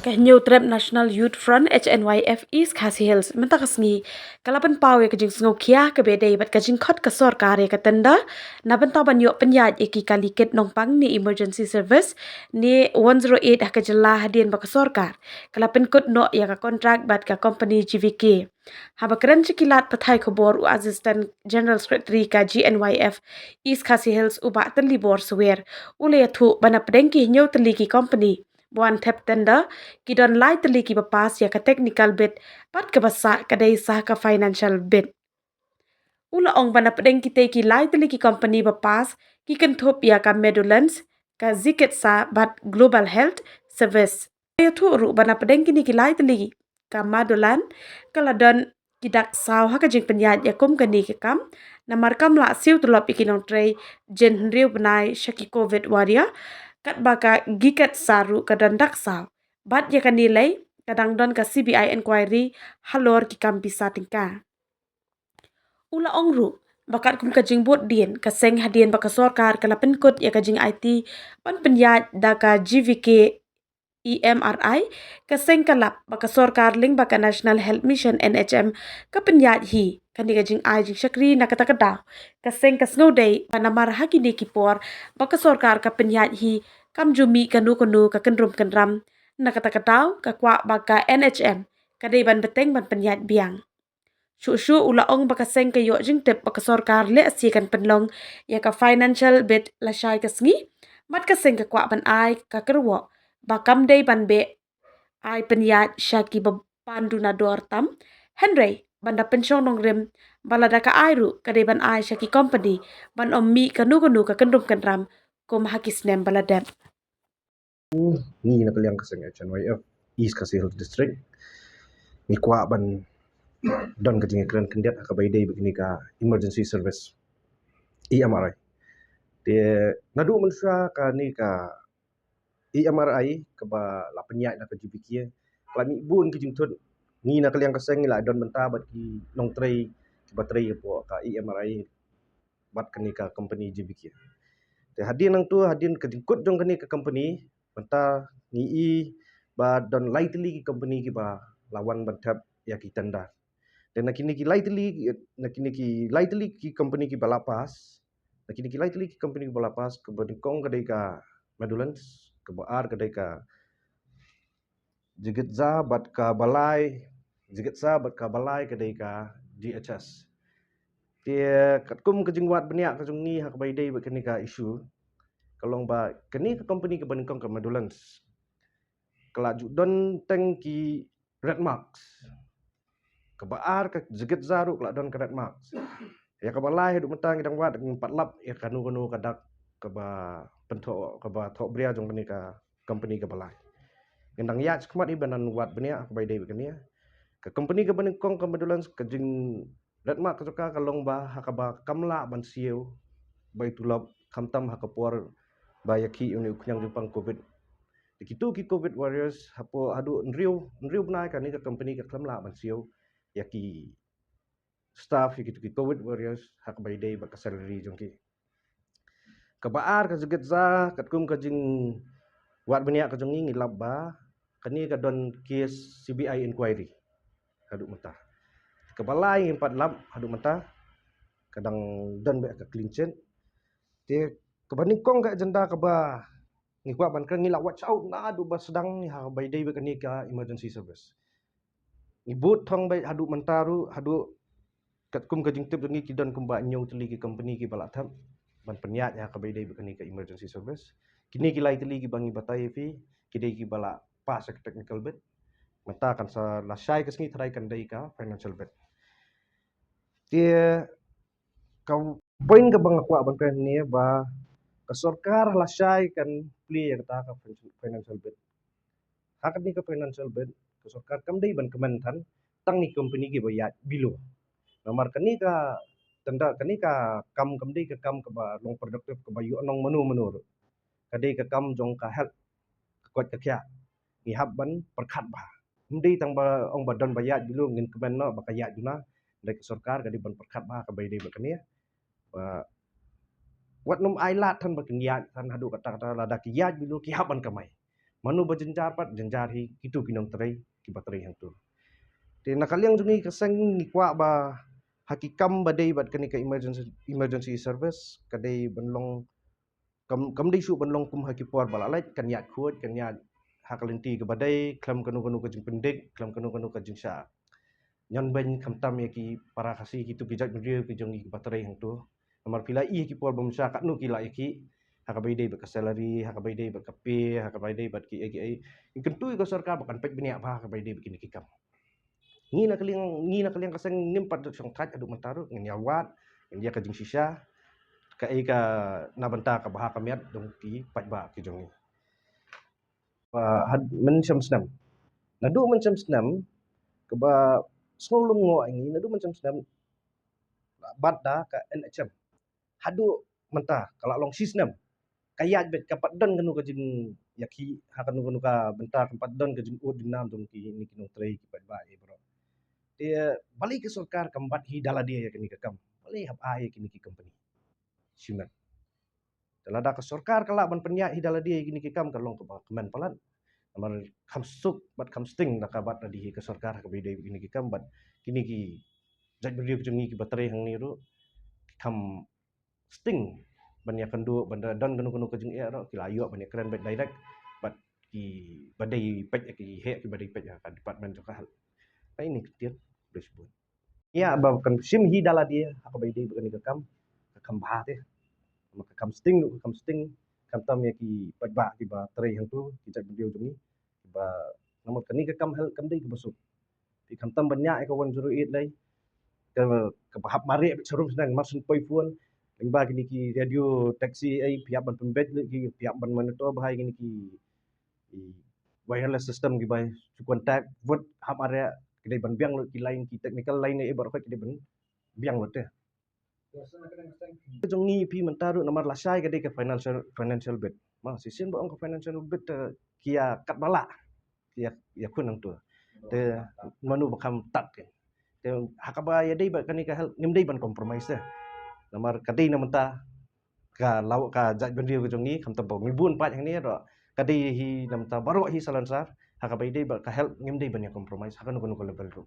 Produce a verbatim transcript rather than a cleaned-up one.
Ka Hynñiewtrep National Youth Front, H N Y F, East Khasi Hills mynta ka sngi ka la pynpaw ïa ka jingsngewkhia kaba ïadei bad ka jingkhot ka sorkar ïa ka tender na bynta ban ïoh pynïaid ïa ki kali kit nongpang ne emergency service ne one zero eight ha ka jylla, hadien ba ka sorkar ka la pynkut noh ïa ka kontrak bad ka kompani G V K. Haba kren sha ki lad pathai khubor, u Assistant General Secretary ka G N Y F East Khasi Hills, u Bah Tynlibor Swer, u la ïathuh ba na pdeng ki hynñiew tylli ki kompani ba wan thep tender, ki don lai tylli kiba pass ïa ka technical bid, bad kaba sah ka dei sa ka financial bid. U la ong ba na pdeng kitei ki lai tylli ki kompani ba pass, ki kynthup ïa ka Meadowlands, ka Zikitsa bad Global Health Service. Ïathuh ruh ba na pdeng kine ki lai tylli, ka Meadowlands ka la don ki dak saw ha ka jingpynïaid ïa kum kane ka kam, namar kam lah siew tulop ïa ki nongtrei jin hynriew bnai sha ki Covid warrior, katba ka Zikitsa ruh ka don dak saw. Bad ïa kane lei ka dang don ka C B I inquiry halor ki kam pisa tyngka. U la ong ruh ba katkum ka jingbud dien ka seng, hadien ba ka sorkar ka la pynkut ïa ka jingaiti ban pynïaid da ka G V K E M R I, ka seng ka lap ba ka sorkar lyngba ka National Health Mission, N H M, ka pynïaid hi kane ka jingai jingshakri. Na kata ka daw ka seng ka sngewdei ba namar ha kine ki por ba ka sorkar ka pynïaid hi, kam ju mih kano kano ka kynrum kynram. Na kata ka daw ka kwah ba ka N H M ka dei ban bteng ban pynïaid biang. Shuh shuh u la ong ba ka seng ka ïoh jingtip ba ka sorkar lehse kan pynlong ïa ka financial bid lashai ka sngi, bad ka seng ka kwah ban ai ka kyrwoh ba kam dei ban beh ai pynïaid sha kiba pan duna dor tam, hynrei ban da pynshong nongrim, ba lada ka ai ruh ka dei ban ai sha ki kompani ban ym mih kano kano ka kynrum kynram kum ha ki snem ba la dep. Ngi na ka liang ka seng H N Y F East Khasi Hills District ngi kwah ban don ka jingkren khyndiat ha kaba ïadei bad kane ka emergency service, E M R I. Te naduh mynta kane ka E M R I kaba la pynïaid na ka G V K, la mih bun ki jingthut. Ngi na ka liang ka seng ngi la don bynta bad ki nongtrei kiba trei hapoh ka E M R I bad kane ka kompani G V K. Te hadien nangtu, hadien ka jingkut jong kane ka kompani, mynta ngi i ba don lai tylli ki kompani kiba la wan ban thep ïa ki tender. Te na kine ki lai tylli, na kine ki lai tylli ki kompani kiba la pass, na kine ki lai tylli ki kompani kiba la pass, kaba nyngkong ka dei ka Meadowlands, kaba ar ka dei ka Zikitsa bad kaba lai, Zikitsa bad kaba lai ka dei ka D H S. Te katkum ka jingwad bniah ka jong ngi ha kaba ïadei bad kane ka issue, ka long ba kane ka kompani kaba nyngkong ka Meadowlands ka la ju don teng ki red marks. Kaba ar ka Zikitsa ruh ka la don ka red marks. Ïa kaba lai haduh mynta ngi dang wad, ngim pat lap ïa kano kano ka dak kaba pynthoh, kaba thoh bria jong kane ka kompani kaba lai. Ngi dang ïaid shakhmat hi ban wad bniah ha kaba ïadei bad kane. Ka kompani kaba nyngkong ka Meadowlands, ka jing red mark ka jong ka ka long ba ha kaba kam lah ban siew bai tulop, khamtam ha ka por ba ïakhih une u khñiang jingpang Covid. Te kitu ki Covid warriors hapoh haduh hynriew, hynriew bnai kane ka kompani ka khlem lah ban siew ïa ki staff, ïa kitu ki Covid warriors ha kaba ïadei bad ka salary jong ki. Kaba ar ka Zikitsa, katkum ka jingwad bniah ka jong ngi, ngi lap ba kane ka don case C B I inquiry haduh mynta. Kaba lai ngim pat lap haduh mynta, ka dang don beit ka clean chit. Te kaba nyngkong ka agenda kaba ngi kwah ban kren, ngi la watch out naduh ba sdang ngi ha kaba ïadei bad kane ka emergency service. Ngi bud thong beit haduh mynta ruh, haduh katkum ka jingtip jong ngi ki don kumba hynñiew tylli ki kompani kiba la thep ban pynïaid ha kaba ïadei bad kane ka emergency service. Kine ki lai tylli kiba ngi batai ïa phi, ki dei kiba la pass ïa ka technical bid. Mynta kan sa lashai ka sngi tharai kan dei ka financial bid. Te ka point kaba nga kwah ban kren ne ba ka sorkar lashai kan plie ïa kata ka financial bid. Ha kane ka financial bid ka sorkar kam dei ban kmen than tang ïa ki kompani kiba ïaid below. Namar kane ka tender, kane ka kam kam dei ka kam kaba long productive, kaba ïoh nong mano mano ruh. Ka dei ka kam jong ka health, ka koit ka khiah. Ngi hap ban pyrkhat bha. Ym dei tang ba ong ba don ba ïaid below ngin kmen noh ba ka ïaid duna. Dei ka sorkar ka dei ban pyrkhat bha kaba ïadei bad kane. Ba wat nym ai lad than ba kin ïaid than haduh katta katta, lada ki ïaid below ki hap ban kamai. Mano ba jynjar pat, jynjar hi kito ki nongtrei kiba trei hangto. Te na ka liang jong ngi ka seng ngi kwah ba ha ki kam ba dei bad kane ka emergency, emergency service ka dei ban long, kam, kam dei shuh ban long kum ha ki por ba la leit, kan ïaid khuid, kan ïaid ha ka lynti kaba dei, khlem kano kano ka jingpyndik, khlem kano kano ka jingshah ñion beiñ, khamtam ïa ki para Khasi kito ki jaitbynriew ki jong ngi kiba trei hangto. Namar phi la i ha ki por ba mynshwa katno ki la ïakhih ha kaba ïadei bad ka salary, ha kaba ïadei bad ka pay, ha kaba ïadei bad ki ei ki ei. Ngi kyntu ïa ka sorkar ba kan peit bniah bha ha kaba ïadei bad kine ki kam. Ngi na ka liang, ngi na ka liang ka seng ngim pat shong thait haduh mynta ruh, ngin ïa wad, ngin ïa ka jingshisha kaei ka na bynta ka bha ka miat jong ki paidbah ki jong ngi. Ba had mynshem snem, naduh mynshem snem, kaba sngewlyngngoh ïa ngi, naduh mynshem snem la bat da ka N H M haduh mynta ka la long shi snem. Ka ïaid beit, kam pat don kano ka jingïakhih ha kano kano ka bynta, kam pat don ka jingud jingnam jong kine ki nongtrei ki paidbah ïa baroh. Te balei ka sorkar kam bat hi da lade ïa kine ki kam, balei hap ai ïa kine ki company shimet? Te lada ka sorkar ka lah ban pynïaid hi da lade ïa kine ki kam, ka long kaba kmen palat. Namar kham suk bad kham sting da ka bat lade hi ka sorkar ha kaba ïadei bad kine ki kam, bad kine ki jaitbynriew ki jong ngi kiba trei hangne ruh kham sting ban ïakynduh, ban da don kano kano ka jingeh ruh ki la ïoh ban ïakren beit direct bad kiba dei peit, ki heh kiba dei peit ha ka department jong ka health. Ka ine ka tiar, khublei shibun. Ïa ba kan shim hi da lade ha kaba ïadei bad kane ka kam, ka kham bha te. Namar ka kham sting ruh ka kham sting, khamtam ïa ki paidbah kiba trei hangto, ki jaitbynriew jong ngi kiba, namar kane ka kam health kam dei kaba suk. Phi khamtam ban ñiah ïa ka one zero eight lei, ka, kaba hap mareh beit sharum shnong, mar shu poi phone, lyngba kine ki radio taxi ei, phi hap ban pynbeit lut ki, phi hap ban monitor bha ïa kine ki, ki wireless system kiba shu contact, vote hap mareh, ki dei ban biang lut ki line, ki technical line ei baroh ki dei ban biang lut te. Jong ngi phi mynta ruh namar lashai ka dei ka financial, financial bit. Ma shisien ba ong ka financial bit, eh, ki ïa kat ba lah, ki ïa, ïakhun hangto. Te mano ba kham tad ke. Te ha kaba ïadei bad kane ka health ngim dei ban compromise te. Namar ka dei na mynta ka law ka jaitbynriew ka jong ngi, khamtam ba ngi bun paid hangne ruh ka dei hi na mynta baroh hi salonsar. Ha kaba ïadei bad ka health ngim dei ban ïa compromise ha kano kano ka level ruh.